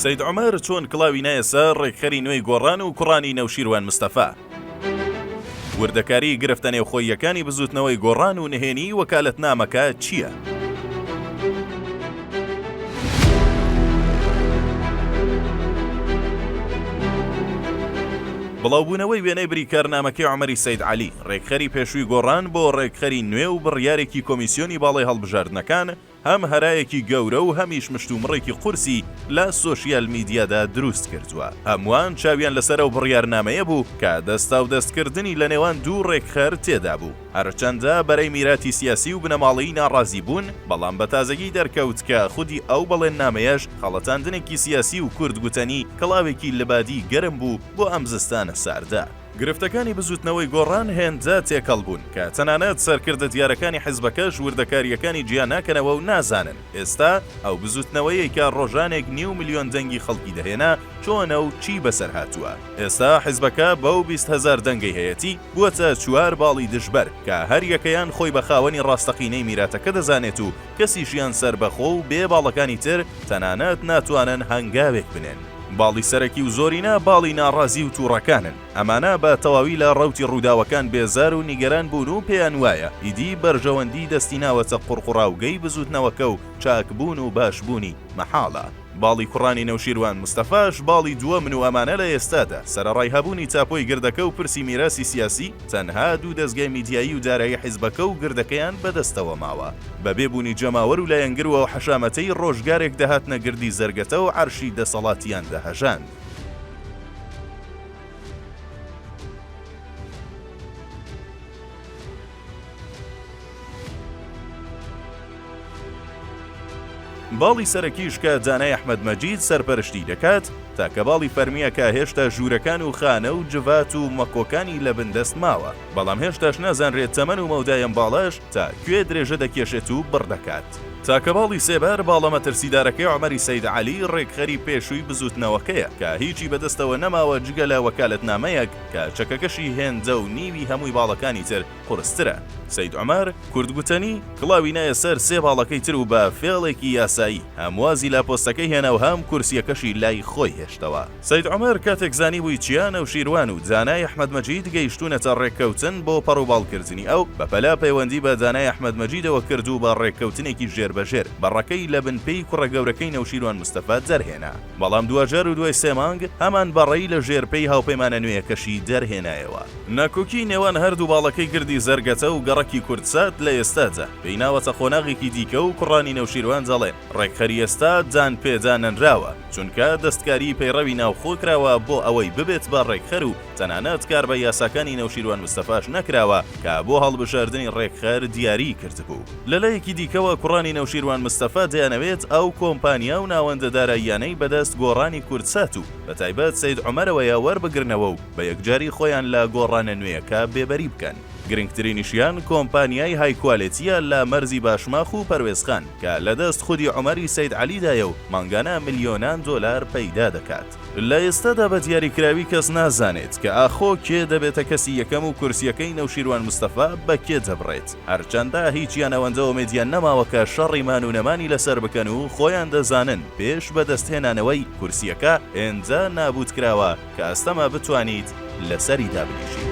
سەید عومەر چۆن کڵاوی نایە سەر ڕێکخەری نوێی گۆڕان و کوڕانی نەوشیروان مستەفا؟ وردەکاریی گرفتە نێوخۆییەکانی بزووتنەوەی گۆڕان و نهێنیی وەکالەتنامەکە چییە؟ بڵاوبوونەوەی وێنەی بریکارنامەکەی عومەری سەید عەلی، ڕێکخەری پێشووی گۆڕان بۆ ڕێکخەری نوێ و بڕیارێکی کۆمیسیۆنی باڵای هەڵبژاردنەکان، هەم هەرایەکی گەورە و هەمیش مشتومڕێکی قورسی لە سۆشیال میدیادا دروست کردووە. هەمووان چاویان لەسەر ئەو بڕیارنامەیە بوو کە دەستاودەستکردنی لە نێوان دوو ڕێکخەر تێدابوو. هەرچەندە بەرەی میراتی سیاسی و بنەماڵەیی ناڕازی بوون، بەڵام بە تازەگی دەرکەوت کە خودی ئەو بەڵێننامەیەش خەڵەتاندنێکی سیاسی و کورد گوتەنی کڵاوێکی لبادی گەرم بوو بۆ ئەم زستانە ساردە. گرفتەکانی بزووتنەوەی گۆڕان هێندە تێکەڵ بوون کە تەنانەت سەرکردە دیارەکانی حزبەکەش وردەکارییەکانی جیا ناکەنەوە و نازانن ئێستا ئەو بزووتنەوەیەی کە ڕۆژانێک نیو ملیۆن دەنگی خەڵکی دەهێنا چۆنە و چی بەسەر هاتووە. ئێستا حزبەکە بەو 20 هەزار دەنگەی هەیەتی بووەتە چوار باڵی دژبەر کە هەر یەکەیان خۆی بە خاوەنی ڕاستەقینەی میراتەکە دەزانێت و کەسیشیان سەربەخۆ و بێ باڵەکانی تر تەنانەت ناتوانن هەنگاوێک بنێن. باڵی سەرەکی و زۆرینە باڵی ناڕازی و توڕەکانن، ئەمانە بە تەواوی لە ڕەوتی ڕووداوەکان بێزار و نیگەران بوون و پێیان وایە ئیدی بەرژەوەندی دەستی ناوەتە قوڕقوڕاوگەی بزووتنەوەکە و چاکبوون و باشبوونی مەحاڵە. باڵی کوڕانی نەوشیروان مستەفاش باڵی دووەمن و ئەمانە لە ئێستادا سەرەڕای هەبوونی تاپۆی گردەکە و پرسی میراسی سیاسی تەنها دوو دەزگای میدیایی و دارایی حیزبەکە و گردەکەیان بەدەستەوە ماوە. بەبێ بوونی جەماوەر و لایەنگر و ئەو حەشامەتەی ڕۆژگارێک دەهاتنە گردی زەرگەتە و عەرشی دەسەڵاتیان دەهەژاند. باڵی سەرەکیش کە دانای ئەحمەد مەجید سەرپەرشتی دەکات، تاکە باڵی فەرمییە کە هێشتا ژوورەکان و خانە و جڤات و مەکۆکانی لە بن دەست ماوە، بەڵام هێشتاش نازانرێت تەمەن و مەودای ئەم باڵەش تا کوێ درێژە دەکێشێت و بڕ دەکات. تاکە باڵی سێبەر باڵە مەترسیدارەکەی عومەری سەید عەلی ڕێکخەری پێشووی بزووتنەوەکەیە کە هیچی بەدەستەوە نەماوە جگە لە وەکالەتنامەیەک کە چەکەکەشی هێندە و نیوی هەمووی باڵەکانی تر قورسترە. سەید عومەر، کورد گوتەنی، کڵاوی نایە سەر سێ باڵەکەی تر و بە فێڵێکی یاسایی هەم وازی لە پۆستەکەی هێنا و هەم کورسییەکەشی لای خۆی هێشتەوە. سەید عومەر کاتێک زانیبووی چیا نەوشیروان و دانای ئەحمەد مەجید گەیشتوونەتە ڕێککەوتن بۆ پەڕوباڵکردنی ئەو، بەپەلە پەیوەندی بە دانای ئەحمەد مەجیدەوە کرد و بە ڕێککەوتنێکی ژێربەژێر بەڕەکەی لە بن پێی کوڕە گەورەکەی نەوشیروان مستەفا دەرهێنا. بەڵام دواجار و دوای سێ مانگ هەمان بەڕەی لە ژێر پێی هاوپەیمانە نوێیەکەشی دەرهێنایەوە. ناکۆکیی نێوان هەردوو باڵەکەی گردی زەرگەتە و گەڕەکی کوردسات لە ئێستادا پێی ناوەتە قۆناغێکی دیکە و کوڕانی نەوشیروان دەڵێن ڕێکخەری ئێستا دانپێدانەنراوە چونکە دەستکاریی پەیڕەوی ناوخۆ کراوە بۆ ئەوەی ببێت بە ڕێکخەر و تەنانەت کار بە یاساکانی نەوشیروان مستەفاش نەکراوە کە بۆ هەڵبژاردنی ڕێکخەر دیاریی کردبوو. لەلایەکی دیکەوە کوڕانی نەوشیروان مستەفا دەیانەوێت ئەو کۆمپانیا و ناوەندە داراییانەی بەدەست گۆڕانی کوردسات و بەتایبەت سەید عومەرەوەیە وەربگرنەوە و بە یەکجاری خۆیان لە گۆڕانە نوێیەکە بێبەری بکەن. گرنگترینیشیان کۆمپانیای های کوالێتییە لە مەرزی باشماخ و پەروێزخان کە لەدەست خودی عومەری سەید عەلیدایە و مانگانە ملیۆنان دۆلار پەیدا دەکات. لە ئێستادا بە دیاریکراوی کەس نازانێت کە ئاخۆ کێ دەبێتە کەسی یەکەم و کورسییەکەی نەوشیروان مستەفا بە کێ دەبڕێت، هەرچەندە هیچیان ئەوەندە ئومێدیان نەماوە کە شەڕی مان و نەمانی لەسەر بکەن و خۆیان دەزانن پێش بەدەستهێنانەوەی کورسییەکە هێندە نابووت کراوە کە ئەستەمە بتوانیت لەسەری دابنیشیت.